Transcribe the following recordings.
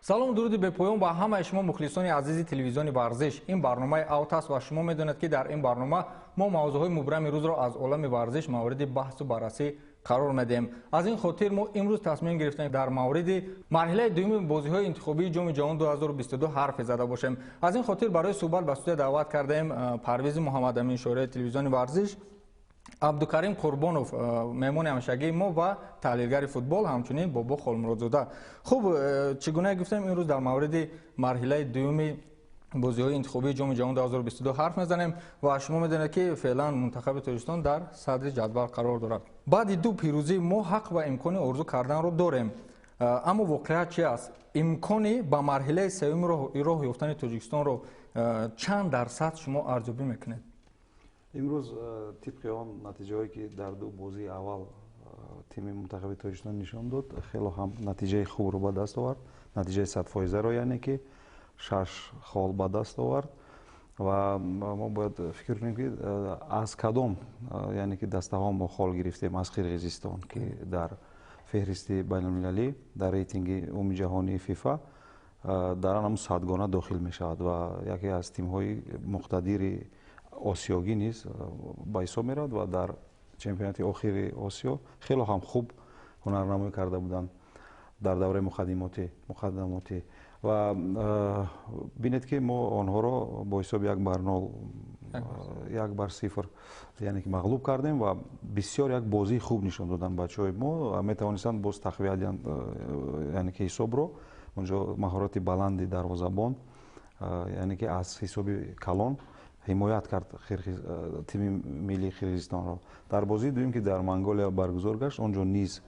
Салом, дуруди бепоён ба ҳамаи шумо, мухлисони азизи телевизиони Варзиш. Ин барномаи Аут аст ва шумо медонед, ки дар ин барнома мо мавзӯъҳои мубрами рӯзро аз олами варзиш мавриди баҳсу баррасӣ қарор медиҳем. Аз ин хотир мо имрӯз тасмим гирифтем, дар мавриди марҳилаи дуюми бозиҳои интихобии Ҷоми ҷаҳон 2022 ҳарфе зада бошем. Аз ин хотир барои суҳбат ба студия даъват кардаем Парвизи Муҳаммадамин, шореҳи телевизиони Варзиш, Абдукарим Қурбонов, меҳмони ҳамешагии мо ва таҳлилгари футбол, ҳамчунин Бобо Холмуродзода. Хуб, чӣ гуна гуфтем, имрӯз дар мавриди марҳилаи дуюми бозиҳои интихобии Ҷоми ҷаҳон 2022 ҳарф мезанем ва шумо медонед, ки феълан мунтахаби Тоҷикистон дар садри ҷадвал қарор дорад. Баъди ду пирӯзӣ мо ҳақ ва имкони орзу карданро дорем, аммо воқеият чи аст? Имкони ба марҳилаи сеюми роҳ ёфтани Тоҷикистонро чанд дарсад шумо арзёбӣ мекунед? Имрӯз тибқи он натиҷаҳое, ки дар ду бозии аввал тими мунтахаби Тоҷикистон нишон дод, хело ҳам натиҷаи хубро ба даст овард, натиҷаи 100-фоизаро, яъне ки 6 хол ба даст овард. Ва мо бояд фикр кунем, ки аз кадом, яъне ки дастаҳо мо хол гирифтем. Аз Қирғизистон, ки дар феҳристи байналмилалӣ, дар рейтинги умумиҷаҳонии ФИФА дар ан ҳамун 100-гона дохил мешавад ва яке аз тимҳои муқтадири осиёгӣ низ ба ҳисоб меравад ва дар чемпионати охири Осиё хело ҳам хуб ҳунарнамоӣ карда буданд дар давраи муқаддамотӣ. Ва бинед, ки мо онҳоро бо ҳисоби 1 бар 0, 1 бар 0, яъне ки мағлуб кардем ва бисёр як бозии хуб нишон доданд бачаҳои мо. Метавонистанд боз тақвият диҳанд, яъне ки ҳисобро. Онҷо маҳорати баланди дарвозабон, яъне ки аз ҳисоби калон ҳимоят кард тими миллии Қирғизистонро. Дар бозии дуюм, ки дар Монголия баргузор гашт, он ҷо низ,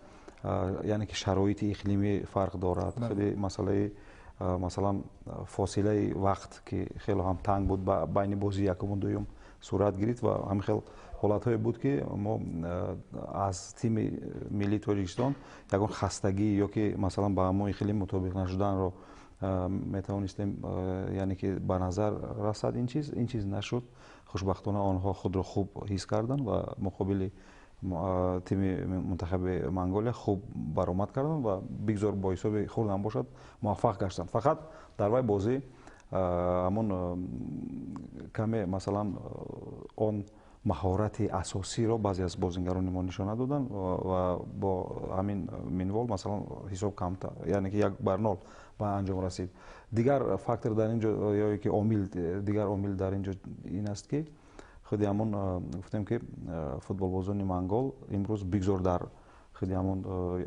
яъне ки шароити иқлимӣ фарқ дорад, худи масъалаи, масалан, фосилаи вақт, ки хело ҳам танг буд, байни бозии якуму дуюм сурат гирифт ва ҳамин хел ҳолатҳое буд, ки мо аз тими миллии Тоҷикистон ягон хастагӣ ё ки, масалан, ба ҳамон иқлим мутобиқ нашуданро метавонистем, яъне ки ба назар расад. Ин чиз нашуд. Хушбахтона, онҳо худро хуб ҳис карданд ва муқобили тими мунтахаби Монголия хуб баромад карданд ва бигзор бо ҳисоби хурд ҳам бошад, муваффақ гаштанд. Фақат дар вай бозӣ ҳамон каме, масалан, он маҳорати асосиро баъзе аз бозингарони мо нишон надоданд ва бо ҳамин минвол, масалан, ҳисоб камтар, яъне ки 1 бар 0 ба анҷом расид. Дигар фактор дар ин ҷо ё ки омил, дигар омил дар ин ҷо ин аст, ки худи ҳамон гуфтем, ки футболбозони монгол имрӯз бигзор дар худи ҳамон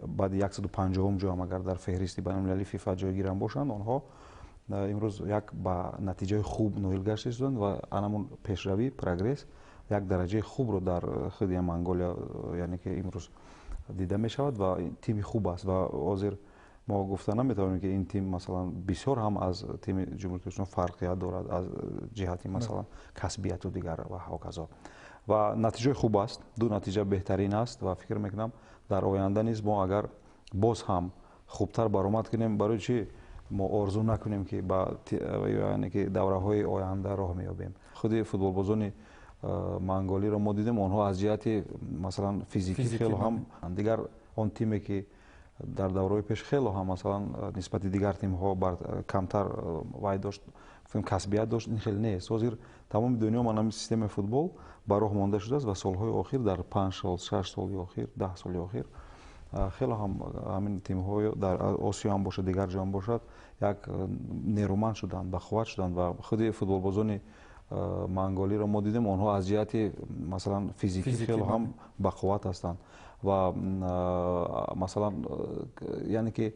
баъди 150-ум ҷоам агар дар феҳристи байналмилалии ФИФА ҷойгирам бошанд, онҳо имрӯз як ба натиҷаи хуб ноил гашта истоданд ва анамон пешравӣ, прогресс, як дараҷаи хубро дар худи Монголия, яъне ки имрӯз дида мешавад ва тими хуб аст. Ва ҳозир мо гуфта наметавонем, ки ин тим, масалан, бисёр ҳам аз тими Ҷумҳурии Тоҷикистон фарқият дорад аз ҷиҳати, масалан, касбияту дигар ва ҳоказо. Ва натиҷаи хуб аст, ду натиҷа беҳтарин аст ва фикр мекунам, дар оянда низ мо агар боз ҳам хубтар баромад кунем, барои чӣ мо орзу накунем, ки ба, яъне ки, давраҳои оянда роҳ меёбем? Худи футболбозони монголиро мо дидем, онҳо аз ҷиҳати, масалан, физикӣ хело ҳам дигар он тиме, ки дар давраҳои пеш хело ҳам, масалан, нисбати дигар тимҳо камтар вай дошт, касбият дошт, ин хеле нест. Ҳозир тамоми дунё ман ҳамин системаи футбол ба роҳ монда шудааст ва солҳои охир, дар 5 сол, 6 соли охир, 10 соли охир хело ҳам ҳамин тимҳо дар Осиё ҳам бошад, дигар ҷо ҳам бошад, як нерӯманд шуданд, бақувват шуданд. Ва худи футболбозони монголиро мо дидем, онҳо аз ҷиҳати, масалан, физикӣ хело ҳам бақувват ҳастанд ва, масалан, яъне ки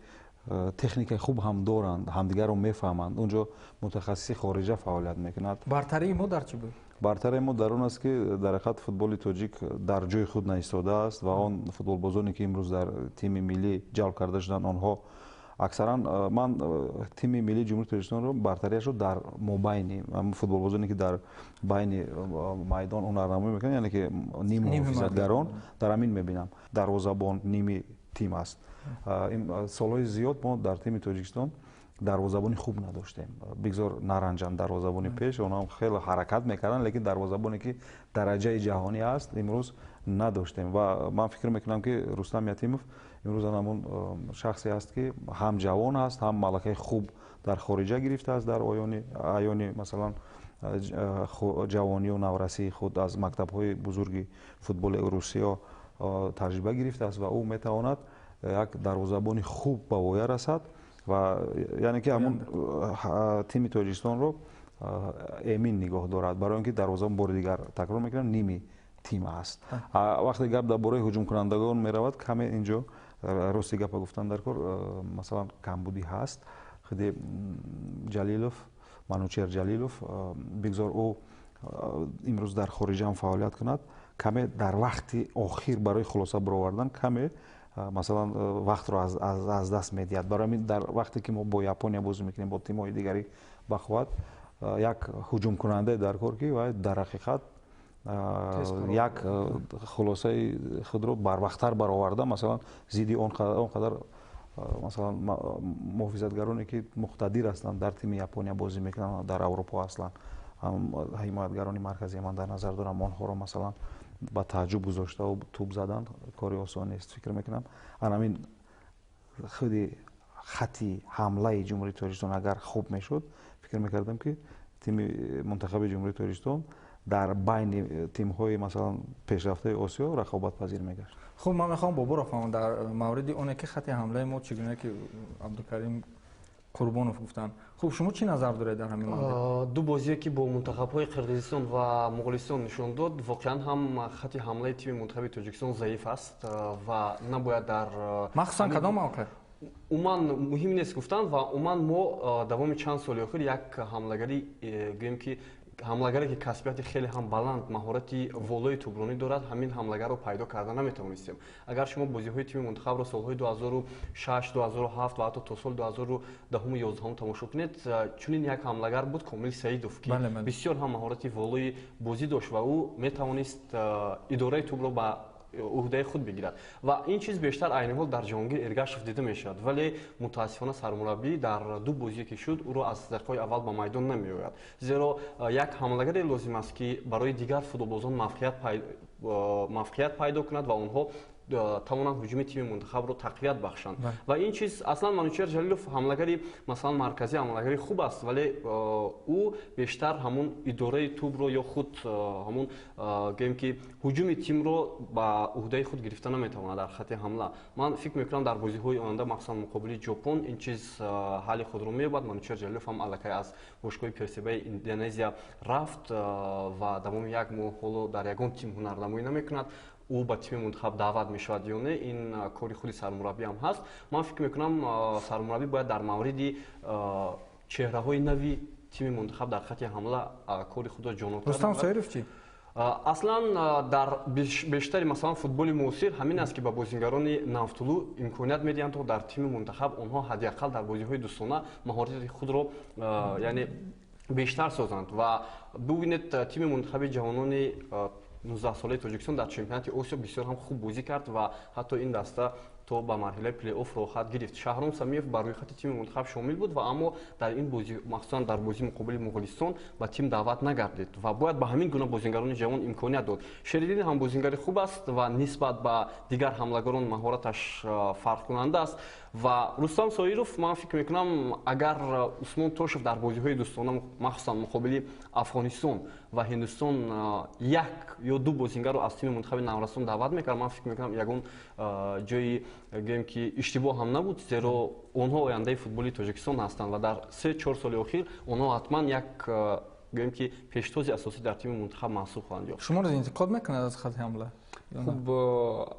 техникаи хуб ҳам доранд, ҳамдигарро мефаҳманд. Унҷо мутахассиси хориҷа фаъолият мекунад. Бартарии мо дар чӣ буд? Бартарии мо дар он аст, ки дар ҳақиқат футболи тоҷик дар ҷои худ наистодааст ва он футболбозоне, ки имрӯз дар тими миллӣ ҷалб карда шуданд, онҳо аксаран, ман тими миллии Ҷумҳурии Тоҷикистонро бартариашро дар мобайни футболбозоне, ки дар байни майдон ҳунарнамоӣ мекунанд, яъне ки ним муҳофизатгарон, дар ҳамин мебинам. Дарвозабон ними тим аст. Солҳои зиёд мо дар тими Тоҷикистон Дарвозабони хуб надоштем. Бигзор наранҷанд дарвозабони пеш, онҳо хеле ҳаракат мекарданд, лекин дарвозабоне ки дараҷаи ҷаҳонӣ аст, имрӯз надоштем. Ва ман фикр мекунам, ки Рустам Ятимов имрӯз ҳамон шахсе аст, ки ҳам ҷавон аст, ҳам малакаи хуб дар хориҷа гирифтааст, дар аёни масалан ҷавонию наврасии худ аз мактабҳои бузурги футболи Русиё таҷриба гирифтааст ва ӯ метавонад як дарвозабони хуб ба воя расад ва яъне ки ҳамон тими Тоҷикистонро эмин нигоҳ дорад, барои он ки дарвозабон, бори дигар такрор мекунам, ними тим аст. Вақте гап дар бораи ҳуҷумкунандагон меравад, каме инҷо, рости гапа гуфтан дар кор, масалан, камбудӣ ҳаст. Худи Ҷалилов, Манучер Ҷалилов, бигзор ӯ имрӯз дар хориҷа ҳам фаъолият кунад, каме дар вақти охир барои хулоса баровардан каме масалан вақтро аз даст медиҳад. Барои ҳамин дар вақте ки мо бо Япония бозӣ мекунем, бо тимҳои дигари бахувват, як ҳуҷумкунандае дар кор, ки вай дар ҳақиқат як хулосаи худро барвақттар бароварда, масалан, зидди он қадар масалан муҳофизатгароне ки муқтадир ҳастанд, дар тими Япония бозӣ мекунанд, дар Аврупо аслан ҳимоятгарони марказӣ ман дар назар дорам, онҳоро масалан ба тааҷҷуб гузоштаву тӯб задан кори осон нест. Фикр мекунам, анамин худи хати ҳамлаи Ҷумҳурии Тоҷикистон агар хуб мешуд, фикр мекардам, ки тими мунтахаби Ҷумҳурии Тоҷикистон дар байни тимҳои масалан пешрафтаи Осиё рақобатпазир мегашт. Хуб, ман мехоҳам Бобуро фаҳмам дар мавриди оне ки хати ҳамлаи мо чӣ гуна ки Абдукарим Қурбонов гуфтанд. Хуб, шумо чӣ назар доред дар ҳамин маврид? Ду бозие ки бо мунтахабҳои Қирғизистон ва Моғулистон нишон дод, воқеан ҳам хати ҳамлаи тими мунтахаби Тоҷикистон заиф аст ва набояд дар Махсусан кадом мавқеъ? Умуман муҳим нест гуфтан ва умуман мо давоми чанд соли охир як ҳамлагарӣ, гӯем ки ҳамлагаре ки касбияти хеле ҳам баланд, маҳорати волои тӯбронӣ дорад, ҳамин ҳамлагарро пайдо карда наметавонистем. Агар шумо бозиҳои тими мунтахабро солҳои 2006, 2007 ва ҳатто то соли 2010, 11 тамошо кунед, чунин як ҳамлагар буд Комил Саидов, ки бисёр ҳам маҳорати волои бозӣ дошт ва ӯ метавонист идораи тӯбро ба уҳдаи худ бигирад. Ва ин чиз бештар айни ҳол дар Ҷаҳонгир Эргашев дида мешавад, вале мутаассифона сармураббӣ дар ду бозие ки шуд, ӯро аз дақиқаҳои аввал ба майдон намеояд, зеро як ҳамлагаре лозим аст, ки барои дигар футболбозон мавқеият пайдо кунад ва онҳо тавонанд ҳуҷуми тими мунтахабро тақвият бахшанд. Ва ин чиз аслан Манучер Ҷалилов ҳамлагари масалан марказӣ, ҳамлагари хуб аст, вале ӯ бештар ҳамун идораи тӯбро ё худ ҳамун, гӯем ки, ҳуҷуми тимро ба уҳдаи худ гирифта наметавонад дар хати ҳамла. Ман фикр мекунам, дар бозиҳои оянда, махсусан муқобили Ҷопон, ин чиз ҳалли худро меёбад. Манучер Ҷалилов ҳам аллакай аз бошгоҳи Персибаи Индонезия рафт ва давоми як моҳ ҳоло дар ягон тим ҳунарнамоӣ намекунад. Ӯ ба тими мунтахаб даъват мешавад ё не, ин кори худи сармураббӣ ҳам ҳаст. Ман фикр мекунам, сармураббӣ бояд дар мавриди чеҳраҳои нави тими мунтахаб дар хати ҳамла кори худро ҷонотар. Рустам Соиров чӣ? Аслан дар бештари масалан футболи муосир ҳамин аст, ки ба бозингарони навтулӯ имконият медиҳанд, то дар тими мунтахаб онҳо ҳадди ақал дар бозиҳои дӯстона маҳорати худро, яъне, бештар созанд. Ва бубинед, тими мунтахаби ҷавонони 19-солаи Тоҷикистон дар чемпионати Осиё бисёр ҳам хуб бозӣ кард ва ҳатто ин даста то ба марҳилаи плей-офф роҳхат гирифт. Шаҳром Самиев ба рӯйхати тими мунтахаб шомил буд ва аммо дар ин бозӣ, махсусан дар бозии муқобили Моғулистон, ба тим даъват нагардид ва бояд ба ҳамин гуна бозингарони ҷавон имконият дод. Шериддин ҳам бозингари хуб аст ва нисбат ба дигар ҳамлагарон маҳораташ фарқкунанда аст. Ва Рустам Соиров, ман фикр мекунам, агар Усмон Тошев дар бозиҳои дӯстона, махсусан муқобили Афғонистон ва Ҳиндустон, як ё ду бозингарро аз тими мунтахаби наврасон даъват мекард, ман фикр мекунам, ягон ҷои, гӯем ки, иштибоҳ ҳам набуд, зеро онҳо ояндаи футболи Тоҷикистон ҳастанд ва дар 3-4 соли охир онҳо ҳатман як, гӯем ки, пештози асосӣ дар тими мунтахаб маҳсуб хоҳанд ёфт. Шуморо интиқод мекунад аз хати ҳамла? Хуб,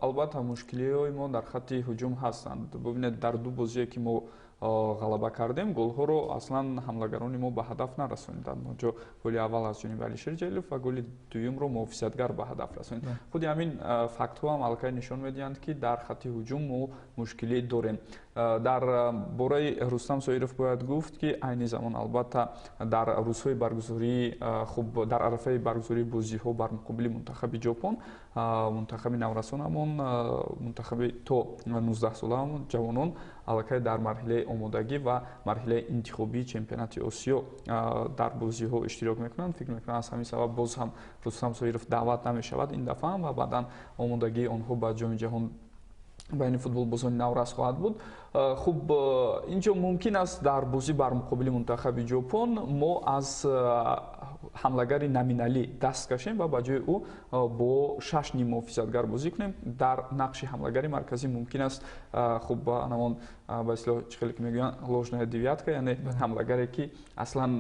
албатта, мушкилиҳои мо дар хати ҳуҷум ҳастанд. Бубинед, дар ду бозие ки мо ғалаба кардем, голҳоро аслан ҳамлагарони мо ба ҳадаф нарасониданд. Онҷо голи аввал аз ҷониби Алишер Ҷалилов ва голи дуюмро муҳофизатгар ба ҳадаф расонид. Худи ҳамин фактҳо ҳам аллакай нишон медиҳанд, ки дар хати ҳуҷум мо мушкилӣ дорем. Дар бораи Рустам Соиров бояд гуфт, ки айни замон, албатта, дар рӯзҳои баргузории, хуб, дар арафаи баргузории бозиҳо бар муқобили мунтахаби Ҷопон, мунтахаби наврасонамон, мунтахаби то 19 солаамон, ҷавонон Аллакай дар марҳилаи омодагӣ ва марҳилаи интихобии чемпионати Осиё дар бозиҳо иштирок мекунанд. Фикр мекунам, аз ҳамин сабаб боз ҳам Рустам Соиров даъват намешавад ин дафъа ҳам ва баъдан омодагии онҳо ба Ҷоми ҷаҳон байни футболбозони наврас хоҳад буд. Хуб, инҷо мумкин аст дар бозӣ бар муқобили мунтахаби Ҷопон мо аз ҳамлагари номиналӣ даст кашем ва ба ҷои ӯ бо шаш ниммуҳофизатгар бозӣ кунем. Дар нақши ҳамлагари марказӣ мумкин аст, хуб, анамон ба истилоҳ, чӣ хеле ки мегӯянд, ложная девятка, яъне ҳамлагаре, ки аслан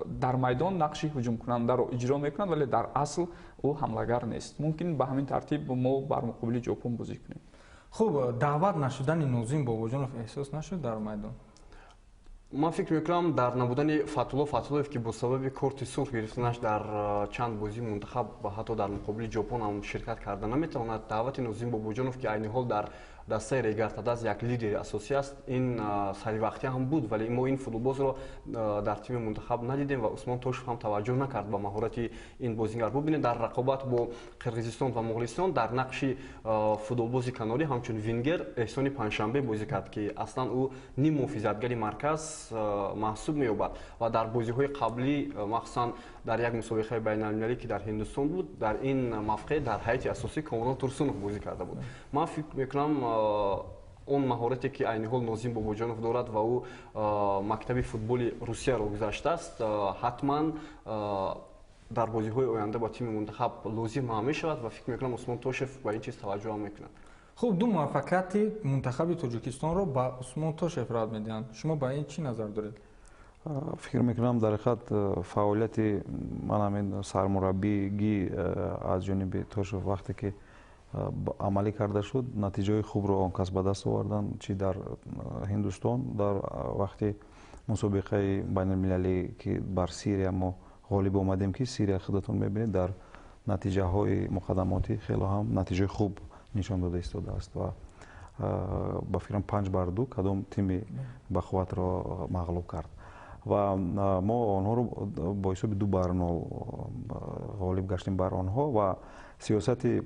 дар майдон нақши ҳуҷумкунандаро иҷро мекунад, вале дар асл ӯ ҳамлагар нест. Мумкин ба ҳамин тартиб мо бар муқобили Ҷопон бозӣ кунем. Хуб, даъват нашудани Нозим Бобоҷонов эҳсос нашуд дар майдон? Ман фикр мекунам, дар набудани Фатулло Фатуллоев, ки бо сабаби корти сурх гирифтанаш дар чанд бозии мунтахаб ва ҳатто дар муқобили Ҷопон ҳам ширкат карда наметавонад, даъвати Нозим Бобоҷонов, ки айни ҳол дар дастаи Регар-ТадАЗ як лидери асосӣ аст, ин саривақтӣ ҳам буд, вале мо ин футболбозро дар тими мунтахаб надидем ва Усмон Тошев ҳам таваҷҷӯҳ накард ба маҳорати ин бозингар. Бубинед, дар рақобат бо Қирғизистон ва Моғулистон дар нақши футболбози канорӣ ҳамчун вингер Эҳсони Панҷшанбе бозӣ кард, ки аслан ӯ ним муҳофизатгари марказ маҳсуб меёбад, ва дар бозиҳои қаблӣ, махсусан дар як мусобиқаи байналмилалӣ, ки дар Ҳиндустон буд, дар ин мавқеъ дар ҳайати асосӣ Комрон Турсунов бозӣ карда буд. Ман фикр мекунам, он маҳорате, ки айни ҳол Нозим Бобоҷонов дорад ва ӯ мактаби футболи Русияро гузаштааст, ҳатман дар бозиҳои оянда ба тими мунтахаб лозим ҳам мешавад ва фикр мекунам, Усмон Тошев ба ин чиз таваҷҷӯҳ ҳам мекунад. Хуб, ду муваффақияти мунтахаби Тоҷикистонро ба Усмон Тошев рад медиҳанд. Шумо ба ин чӣ назар доред? Фикр мекунам, дар ҳақиқат фаъолияти ман ҳамин сармураббигӣ аз ҷониби Тошев вақте ки амалӣ карда шуд, натиҷаҳои хубро он кас ба даст оварданд, чӣ дар Ҳиндустон дар вақти мусобиқаи байналмилалӣ, ки бар Сирия мо ғолиб омадем, ки Сирия, худатон мебинед, дар натиҷаҳои муқаддамотӣ хело ҳам натиҷаи хуб нишон дода истодааст ва ба фикрам, 5-2 кадом тими бақувватро мағлуб кард ва мо онҳоро бо ҳисоби 2-0 ғолиб гаштем бар онҳо. Ва сиёсати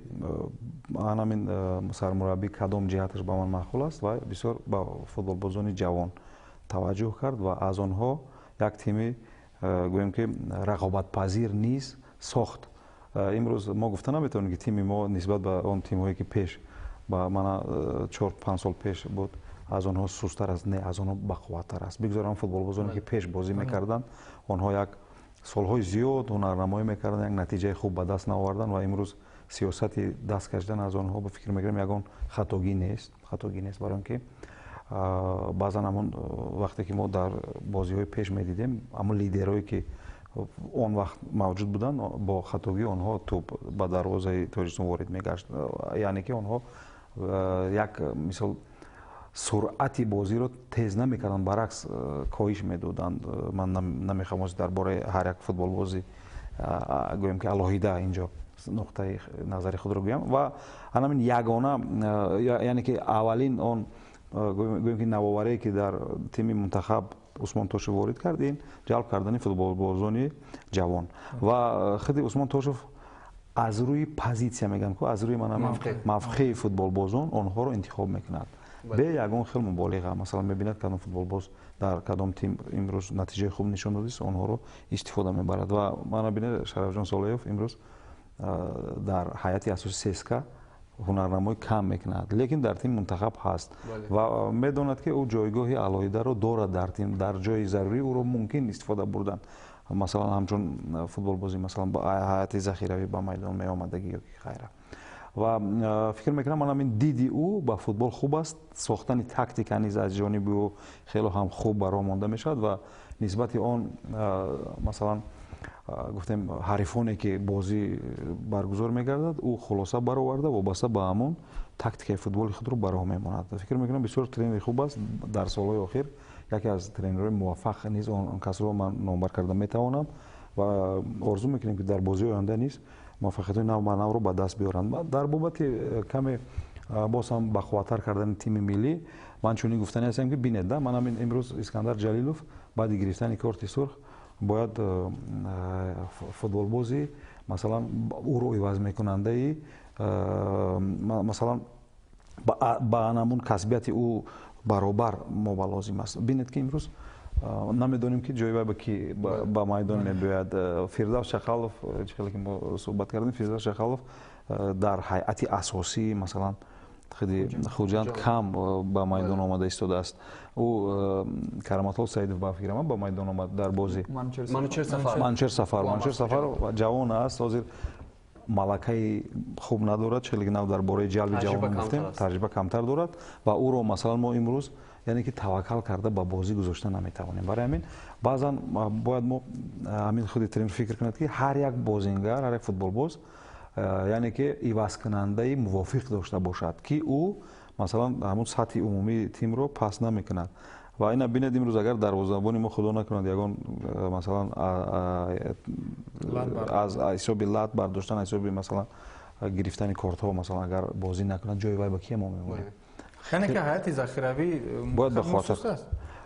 ҳамин сармураббӣ кадом ҷиҳаташ ба ман маъқул аст? Ва бисёр ба футболбозони ҷавон таваҷҷӯҳ кард ва аз онҳо як тими, гӯем ки, рақобатпазир низ сохт. Имрӯз мо гуфта наметавонем, ки тими мо нисбат ба он тимҳое, ки пеш ба мана 4-5 сол пеш буд, аз онҳо сустар аст. Не, аз онҳо бақувваттар аст. Бигзор он футболбозоне, ки пеш бозӣ мекарданд, онҳо як солҳои зиёд ҳунарнамоӣ мекарданд, як натиҷаи хуб ба даст наоварданд ва имрӯз сиёсати даст кашидан аз онҳо, ба фикр мекунам, ягон хатогӣ нест, барои он ки баъзан ҳамон вақте ки мо дар бозиҳои пеш медидем, ҳамон лидерое, ки он вақт мавҷуд буданд, бо хатогии онҳо тӯб ба дарвозаи Тоҷикистон ворид мегашт, яъне ки онҳо як мисол суръати бозиро тез намекарданд, баръакс, коҳиш медоданд. Ман намехоҳам дар бораи ҳар як футболбозӣ, гӯем ки, алоҳида инҷо нуқтаи назари худро гӯям. Ва ҳамин ягона, яъне ки аввалин он, гӯем ки, навоварие, ки дар тими мунтахаб Усмон Тошев ворид кард, ин ҷалб кардани футболбозони ҷавон. Ва худи Усмон Тошев аз рӯи позитсия, мегӯям ку, аз рӯи мавқеи футболбозон онҳоро интихоб мекунад бе ягон хел муболиға. Масалан, мебинад, кадом футболбоз дар кадом тим имрӯз натиҷаи хуб нишон додааст, онҳоро истифода мебарад. Ва мана бинед, Шарафҷон Солеев имрӯз дар ҳайати асоси ЦСКА ҳунарнамоӣ кам мекунад, лекин дар тими мунтахаб ҳаст ва медонад, ки ӯ ҷойгоҳи алоҳидаро дорад дар тим, дар ҷои зарурӣ ӯро мумкин истифода бурдан, масалан, ҳамчун футболбозӣ, масалан, ба ҳайати захиравӣ ба майдон меомадагӣ ё ки хайра. Ва фикр мекунам, ман ҳамин диди ӯ ба футбол хуб аст, сохтани тактика низ аз ҷониби ӯ хело ҳам хуб ба роҳ монда мешавад ва нисбати он, масалан, гуфтем, ҳарифоне, ки бозӣ баргузор мегардад, ӯ хулоса бароварда, вобаста ба ҳамон тактикаи футболи худро ба роҳ мемонад. Фикр мекунам, бисёр тренери хуб аст. Дар солҳои охир яке аз тренерҳои муваффақ низ он касро ман номбар карда метавонам ва орзу мекунем, ки дар бозиҳои оянда низ муваффақиятҳои нав ба навро ба даст биёранд. Дар бобати каме боз ҳам бақувваттар кардани тими миллӣ ман чунин гуфтани ҳастам, ки бинед, да, ман ҳамин имрӯз Искандар Ҷалилов баъди гирифтани корти сурх бояд футболбози, масалан, ӯро иваз мекунандаи, масалан, ба ҳамун касбияти ӯ Баробар мо ба лозим аст. Бинед, ки имрӯз намедонем, ки ҷои вай ба ки ба майдон мебиёяд. Фирдавс Шахалов, чӣ хеле ки мо суҳбат кардем, Фирдавс Шахалов дар ҳайати асосии, масалан, худи Хуҷанд кам ба майдон омада истодааст. Ӯ Караматулло Саидов, ба фикрам, ба майдон омад дар бозӣ Манучер Сафар. Манучер Сафар ҷавон аст, ҳозир малакаи хуб надорад, чӣ нав дар бораи ҷалби ҷавон гуфтем, таҷриба камтар дорад ва ӯро, масалан, мо имрӯз, яъне ки таваккал карда ба бозӣ гузошта наметавонем. Барои ҳамин баъзан бояд мо ҳамин худи тренер фикр кунад, ки ҳар як бозингар, ҳар як футболбоз, яъне ки ивазкунандаи мувофиқ дошта бошад, ки ӯ, масалан, ҳамун сатҳи умумии тимро паст намекунад. Ва ина бинед, имрӯз агар дарвозабони мо, худо накунад, ягон, масалан, аз ҳисоби лат бардоштан, ҳисоби, масалан, гирифтани кортҳо, масалан, агар бозӣ накунад, ҷои вай ба кия мо мемонем? Яъне ки ҳайати захиравӣ бояд ба хотир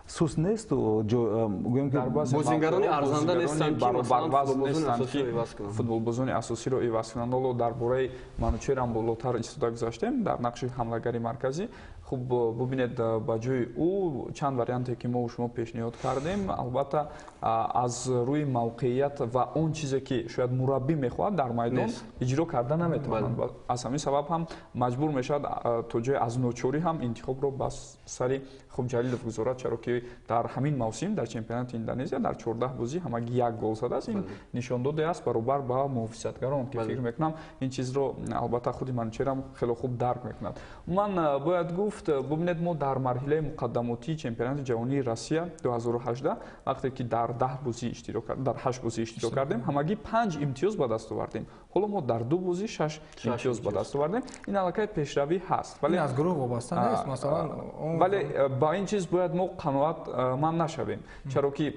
сус нест, гӯем ки бозингарони арзанда нестанд, ки баробарвазн нестанд, ки футболбозони асосиро иваз кунанд. Ҳоло дар бораи Манучерам болотар истода гузаштем дар нақши ҳамлагари марказӣ. Хуб, бубинед, ба ҷои ӯ чанд варианте ки мо шумо пешниҳод кардем, албатта, аз рӯи мавқеият ва он чизе ки шояд мураббӣ мехоҳад, дар майдон иҷро карда наметавонанд. Аз ҳамин сабаб ҳам маҷбур мешавад то ҷои аз ночорӣ ҳам интихобро ба сари, хуб, Ҷалилов гузорад, чаро ки дар ҳамин мавсим дар чемпионати Индонезия дар 14 бозӣ ҳамагӣ як гол задааст. Ин нишондоде аст баробар ба муҳофизатгарон, ки фикр мекунам, ин чизро албатта худи Манучерам хеле хуб дарк мекунад. Ман бояд гуфт, бубинед, мо дар марҳилаи муқаддамотии чемпионати ҷаҳонии Россия 2018, вақте ки дар 10 бозӣ иштирок, дар ҳашт бозӣ иштирок кардем, ҳамагӣ панҷ имтиёз ба даст овардем. Ҳоло мо дар ду бозӣ шаш имтиёз ба даст овардем. Ин аллакай пешравӣ ҳаст. Вале аз гурӯҳ вобаста нест, масалан. Вале ба ин чиз бояд мо қаноатманд нашавем, чаро ки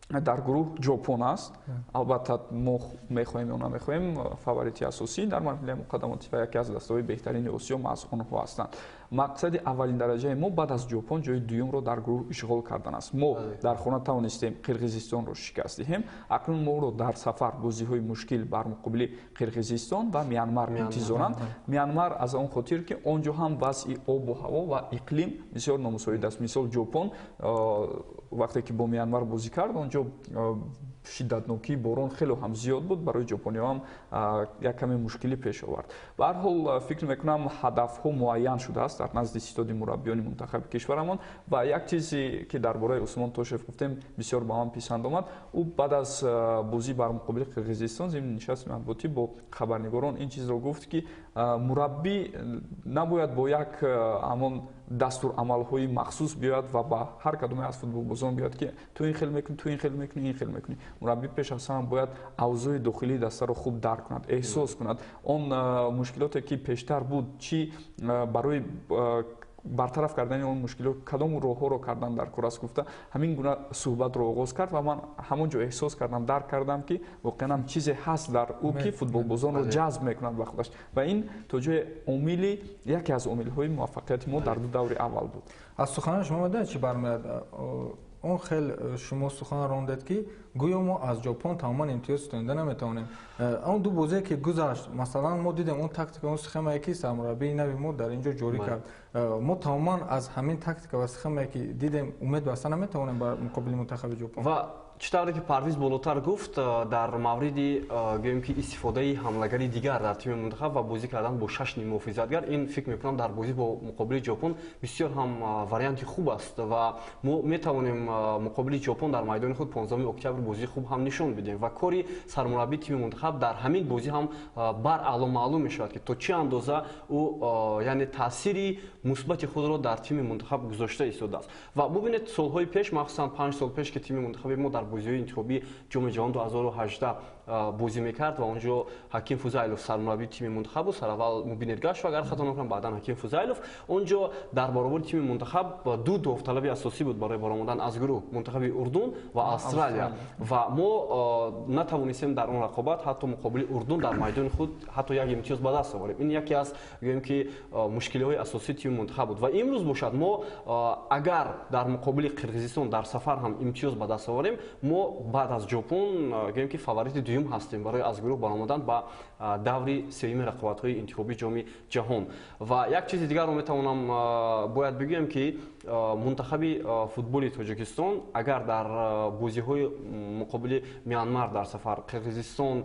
дар гурӯҳ Ҷопон аст. Албатта, мо мехоҳем ё намехоҳем, фаворити асосӣ дар марҳилаи муқаддамотӣ ва яке аз дастаҳои беҳтарини Осиё маҳз онҳо ҳастанд. Мақсади аввалин дараҷаи мо баъд аз Ҷопон ҷои дуюмро дар гурӯҳ ишғол кардан аст. Мо дар хона тавонистем Қирғизистонро шикаст диҳем. Акнун моро дар сафар бозиҳои мушкил бар муқобили Қирғизистон ва Мянмар интизоранд. Мянмар аз он хотир, ки он ҷо ҳам вазъи обу ҳаво ва иқлим бисёр номусоид аст. Мисол, Ҷопон вақте ки бо Мянмар бозӣ кард, он ҷо шиддатнокии борон хеле ҳам зиёд буд, барои ҷопониҳо ҳам як каме мушкилӣ пеш овард. Ба ҳар ҳол, фикр мекунам, ҳадафҳо муайян шудааст дар назди ситоди мураббиёни мунтахаби кишварамон. Ва як чизе ки дар бораи Усмон Тошев гуфтем, бисёр ба ман писанд омад. Ӯ баъд аз бозӣ бар муқобили Қирғизистон зимни нишасти матбуотӣ бо хабарнигорон ин чизро гуфт, ки мураббӣ набояд бо як ҳамон дастурамалҳои махсус биёяд ва ба ҳар кадоме аз футболбозон биёяд, ки ту ин хел мекунӣ, ту ин хел мекунӣ, ин хел мекунӣ. Мураббӣ пеш аз ҳама бояд авзои дохилии дастаро хуб дарк кунад, эҳсос кунад, он мушкилоте ки пештар буд чӣ, барои бартараф кардани он мушкилот кадом роҳҳоро кардан дар кор аст гуфта, ҳамин гуна суҳбатро оғоз кард. Ва ман ҳамон ҷо эҳсос кардам, дарк кардам, ки воқеан ҳам чизе ҳаст дар ӯ, ки футболбозонро ҷазб мекунад ба худаш, ва ин то ҷои омили яке аз омилҳои муваффақияти мо дар ду даври аввал буд. Аз суханони шумо медонед чӣ бармеояд? Он хел шумо сухан рондед, ки гӯё мо аз Ҷопон тамоман имтиёз ситонида наметавонем. Он ду бозие ки гузашт, масалан, мо дидем он тактика, он схемае ки сармураббии нави мо дар ин ҷо ҷорӣ кард. Мо тамоман аз ҳамин тактика ва схемае ки дидем умед баста наметавонем бар муқобили мунтахаби Ҷопон. Ва чӣ тавре ки Парвиз болотар гуфт, дар мавриди, гӯем ки, истифодаи ҳамлагари дигар дар тими мунтахаб ва бозӣ кардан бо шаш ниммуҳофизатгар, ин, фикр мекунам, дар бозӣ бо муқобили Ҷопон бисёр ҳам варианти хуб аст ва мо метавонем муқобили Ҷопон дар майдони худ 15 октябр бозии хуб ҳам нишон бидиҳем. Ва кори сармураббии тими мунтахаб дар ҳамин бозӣ ҳам бараъло маълум мешавад, ки то чӣ андоза ӯ, яъне, таъсири мусбати худро дар тими мунтахаб гузошта истодааст. Ва бубинед, солҳои пеш, махсусан 5 сол пеш, ки тими мунтахаби мо дар бозиҳои интихобии Ҷоми ҷаҳон 2018 бозӣ мекард ва онҷо Ҳаким Фузайлов сармураббии тими мунтахаб буд. Сараввал Мубин Эргашев, агар хато накунам, баъдан Ҳаким Фузайлов. Он ҷо дар баробари тими мунтахаб ду довталаби асосӣ буд барои баромадан аз гурӯҳ: мунтахаби Урдун ва Австралия. Ва мо натавонистем дар он рақобат ҳатто муқобили Урдун дар майдони худ ҳатто як имтиёз ба даст оварем. Ин яке аз, гӯем ки, мушкилиҳои асосии тими мунтахаб буд. Ва имрӯз бошад, мо агар дар муқобили Қирғизистон дар сафар ҳам имтиёз ба даст оварем, Мо баъд аз Ҷопон гӯем ки фаворити дуюм ҳастем барои аз гурӯҳ баромадан ба даври сеюми рақобатҳои интихобии ҷоми ҷаҳон. Ва як чизи дигарро метавонам бояд бигӯям, ки мунтахаби футболи Тоҷикистон агар дар бозиҳои муқобили Мянмар дар сафар, Қирғизистон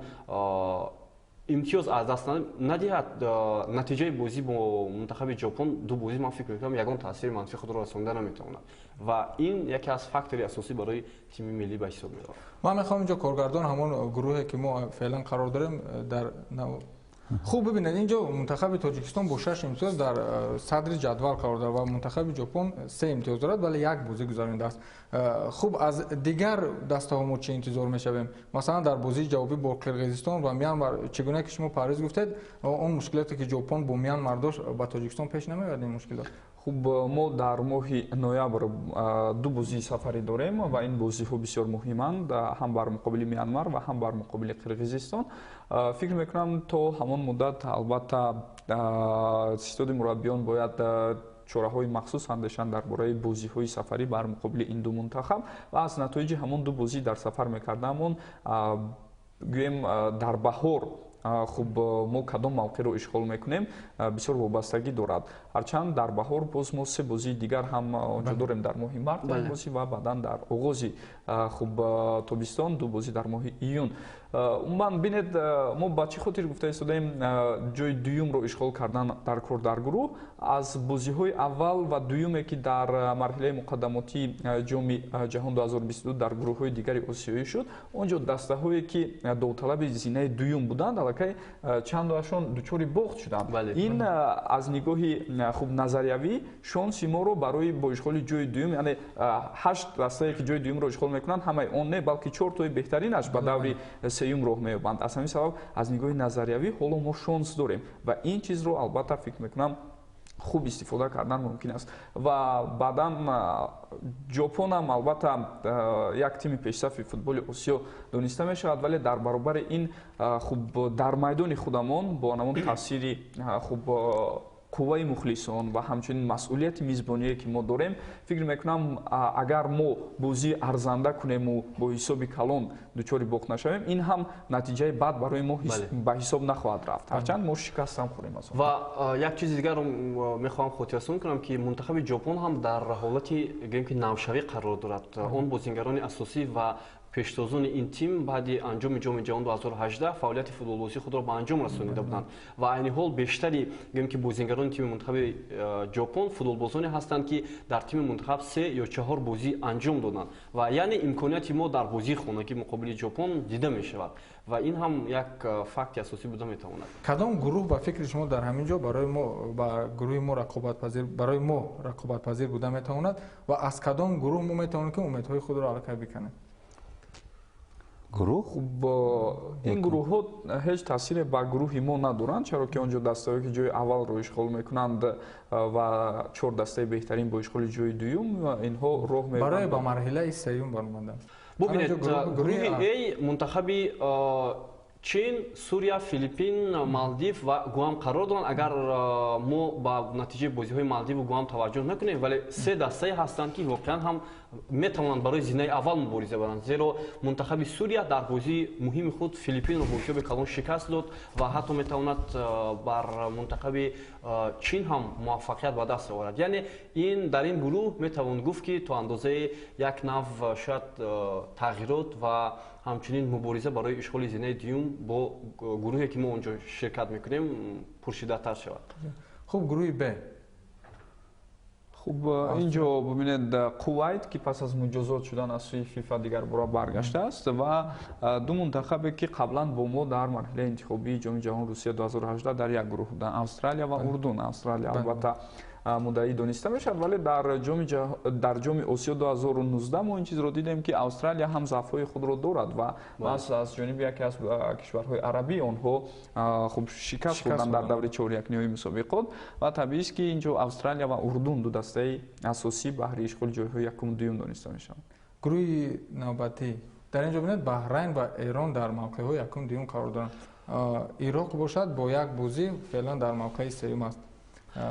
имтиёз аз даст надиҳад, натиҷаи бозӣ бо мунтахаби Ҷопон ду бозӣ, ман фикр мекунам, ягон таъсири манфӣ худро расонда наметавонад ва ин яке аз фактори асосӣ барои тими миллӣ ба ҳисоб меравад. Ман мехоҳам инҷо коргардон ҳамон гурӯҳе ки мо феълан қарор дорем дар хуб бибинед, инҷо мунтахаби Тоҷикистон бо 6 имтиёз дар садри ҷадвал қарор дорад ва мунтахаби Ҷопон 3 имтиёз дорад, вале як бозӣ гузаронидааст. Хуб, аз дигар дастаҳо мо чӣ интизор мешавем? Масалан, дар бозии ҷавобӣ бо Қирғизистон ва Мянмар, чӣ гуна ки шумо Парвиз гуфтед, он мушкилоте ки Ҷопон бо Мянмар дошт, ба Тоҷикистон пеш намеояд ин мушкилот? Хуб, мо дар моҳи ноябр ду бозии сафарӣ дорем ва ин бозиҳо бисёр муҳиманд, ҳам бар муқобили Мянмар ва ҳам бар муқобили Қирғизистон. Фикр мекунам, то ҳамон муддат албатта ситоди мураббиён бояд чораҳои махсус андешанд дар бораи бозиҳои сафарӣ бар муқобили ин ду мунтахаб ва аз натоиҷи ҳамон ду бозӣ дар сафар мекардаамон, гӯем, дар баҳор хуб мо кадом мавқеъро ишғол мекунем, бисёр вобастагӣ дорад. Ҳарчанд дар баҳор боз мо се бозии дигар ҳам онҷо дорем, дар моҳи март як бозӣ ва баъдан дар оғози хуб тобистон ду бозӣ дар моҳи июн. Умуман бинед, мо ба чӣ хотир гуфта истодаем ҷои дуюмро ишғол кардан дар кор дар гурӯҳ? Аз бозиҳои аввал ва дуюме, ки дар марҳилаи муқаддамотии ҷоми ҷаҳон 2022 дар гурӯҳҳои дигари осиёӣ шуд, он ҷо дастаҳое ки довталаби зинаи дуюм буданд, аллакай чандоашон дучори бохт шуданд. Ин аз нигоҳи хуб назариявӣ шонси моро барои бо ишғоли ҷои дуюм, яъне ҳашт дастае ки ҷои дуюмро ишғол мекунанд, ҳамаи он не, балки чортои беҳтаринаш ба даври сеюм роҳ меёбанд. Аз ҳамин сабаб аз нигоҳи назариявӣ ҳоло мо шонс дорем ва ин чизро албатта фикр мекунам хуб истифода кардан мумкин аст. Ва баъдан Ҷопонам албатта як тими пешсафи футболи Осиё дониста мешавад, вале дар баробари ин хуб дар майдони худамон бо ҳамон таъсири хуб қувваи мухлисон ва ҳамчунин масъулияти мизбоние ки мо дорем, фикр мекунам, агар мо бозии арзанда кунему бо ҳисоби калон дучори бохт нашавем, ин ҳам натиҷаи бад барои мо ба ҳисоб нахоҳад рафт, ҳарчанд мо шикаст ҳам хӯрем аз он. Ва як чизи дигарро мехоҳам хотиррасон кунам, ки мунтахаби Ҷопон ҳам дар ҳолати гӯем ки навшавӣ қарор дорад. Он бозингарони асосӣ ва пештозони ин тим баъди анҷоми ҷоми ҷаҳон 2018 фаъолияти футболбозии худро ба анҷом расонида буданд ва айни ҳол бештари гӯем ки бозингарони тими мунтахаби Ҷопон футболбозоне ҳастанд, ки дар тими мунтахаб се ё чаҳор бозӣ анҷом доданд ва яъне имконияти мо дар бозии хонагӣ муқобили Ҷопон дида мешавад ва ин ҳам як факти асосӣ буда метавонад. Кадом гурӯҳ ба фикри шумо дар ҳамин ҷо барои мо ба гурӯҳи мо рақобатпазир, барои мо рақобатпазир буда метавонад ва аз кадом гурӯҳ мо метавонем ки умедҳои худро аллакай биканем? Гурӯҳ? Хуб, ин гурӯҳҳо ҳеҷ таъсире ба гурӯҳи мо надоранд, чаро ки он ҷо дастаҳое ки ҷои аввалро ишғол мекунанд ва чор дастаи беҳтарин бо ишғоли ҷои дуюм, инҳо роҳ меёбанд барои ба марҳилаи сеюм баромадан. Бубинед, гурӯҳи А мунтахаби Чин, Сурия, Филиппин, Малдив ва Гуам қарор доранд. Агар мо ба натиҷаи бозиҳои Малдиву Гуам таваҷҷӯҳ накунем, вале се дастае ҳастанд, ки воқеан ҳам метавонанд барои зинаи аввал мубориза баранд, зеро мунтахаби Сурия дар бозии муҳими худ Филиппинро бо ҳисоби калон шикаст дод ва ҳатто метавонад бар мунтахаби Чин ҳам муваффақият ба даст оварад. Яъне ин дар ин гурӯҳ метавон гуфт, ки то андозаи як нав шояд тағйирот ва ҳамчунин мубориза барои ишғоли зинаи дуюм бо гурӯҳе ки мо он ҷо ширкат мекунем пуршиддаттар шавад. Хуб, гурӯҳи Б. Хуб, инҷо бубинед, Кувайт, ки пас аз муҷозот шудан аз сӯи ФИФА дигарбора баргаштааст, ва ду мунтахабе ки қаблан бо мо дар марҳилаи интихобии ҷоми ҷаҳон Русия 2018 дар як гурӯҳ буданд, Австралия ва Урдун. Австралия албатта муддаӣ дониста мешавад, вале дар ҷоми Осиё 2019 мо ин чизро дидем, ки Австралия ҳам заъфҳои худро дорад ва маҳз аз ҷониби яке аз кишварҳои арабӣ онҳо хуб шикаст хӯрданд дар даври чорякниҳои мусобиқот. Ва табиист, ки инҷо Австралия ва Урдун ду дастаи асосӣ баҳри ишғоли ҷойҳои якуму дуюм дониста мешаванд. Гурӯҳи навбатӣ, дар ин ҷо бинед, Баҳрайн ва Эрон дар мавқеъҳои якум, дуюм қарор доранд. Ироқ бошад, бо як бозӣ феълан дар мавқеи сеюм аст.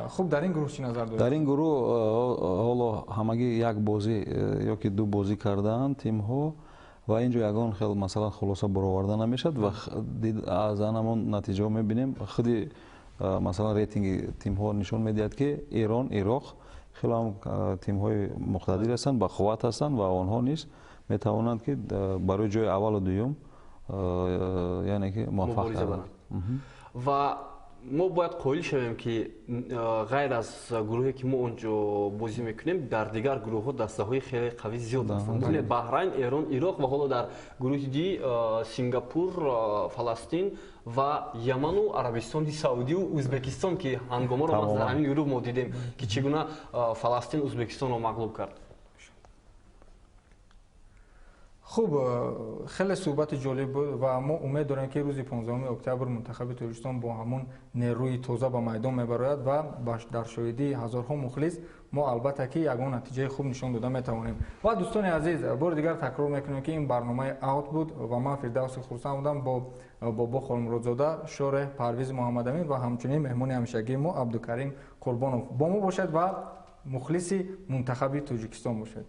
Хуб, дар ин гурӯҳ чӣ назар доред? Дар ин гурӯҳ ҳоло ҳамагӣ як бозӣ ё ки ду бозӣ кардаанд тимҳо. Ва инҷо ягон хел масалан хулоса бароварда намешавад ва аз ҳамон натиҷаҳо мебинем, худи масалан рейтинги тимҳо нишон медиҳад, ки Эрон, Ироқ хеле ҳам тимҳои муқтадир ҳастанд, ба қувват ҳастанд ва онҳо низ метавонанд, ки барои ҷои аввалу дуюм, яъне ки муваффақ мубориза баранд. Ва мо бояд қоил шавем, ки ғайр аз гурӯҳе, ки мо онҷо бозӣ мекунем, дар дигар гурӯҳҳо дастаҳои хеле қавӣ зиёд ҳастанд. Бибинед, Баҳрайн, Эрон, Ироқ ва ҳоло дар гурӯҳи Ди Сингапур, Фаластин ва Яману Арабистони Саудию Ӯзбекистон, ки ҳангомаро дар ҳамин гурӯҳ мо дидем, ки чӣ гуна Фаластин Ӯзбекистонро мағлуб кард. Хуб, хеле суҳбати ҷолиб буд ва мо умед дорем, ки рӯзи 15 октябр мунтахаби Тоҷикистон бо ҳамун нерӯи тоза ба майдон мебарояд ва дар шоҳидии ҳазорҳо мухлис мо албатта ки ягон натиҷаи хуб нишон дода метавонем. Ва дӯстони азиз, бори дигар такрор мекунем, ки ин барномаи Аут буд ва ман Фирдавси Хурсанд будам бо Бобо Холмуродзода, шореҳ Парвизи Муҳаммадамин ва ҳамчунин меҳмони ҳамешагии мо Абдукарим Қурбонов. Бо мо бошед ва мухлиси мунтахаби Тоҷикистон бошед.